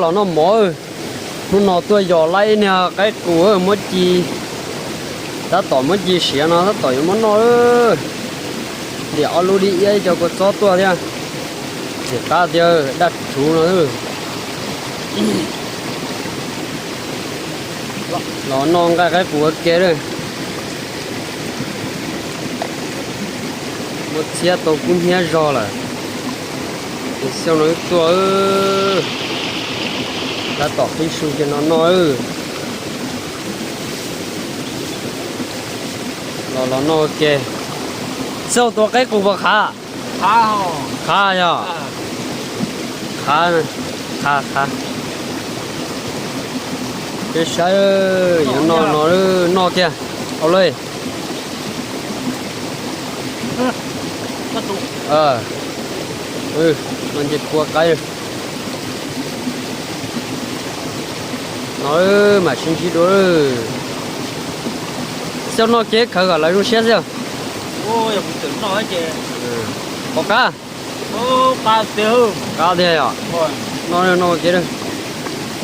Los noj mov, hnub no tuaj yos laib ib niag qaib qus muab ci, tab tom muab ci siav no tab tom yuav muab noj. Ntiam ob lub dib iab ib co kua txob tuaj thiab. Tim qab tiag daj rhuv no. Los noj nqaij qaib qus ua ke lawm. Muab txhiab tau kub hnyiab zog lawm. Ces xyoo no wb tuaj, tab tom qhib su kiag no noj. Los los noj ua ke. Xyoo tua qaib qus puas qhav? Qhav yog. Qhav, qhav, qhav. Peb saib, yuav noj no, noj kiag. Au le. No nce kua qaib. No mam sib ntsib dua. Xyov noj kiag khawv kom lawv zoo siab xwb. Pom qab. Qab tiag yom. No noj ua ke.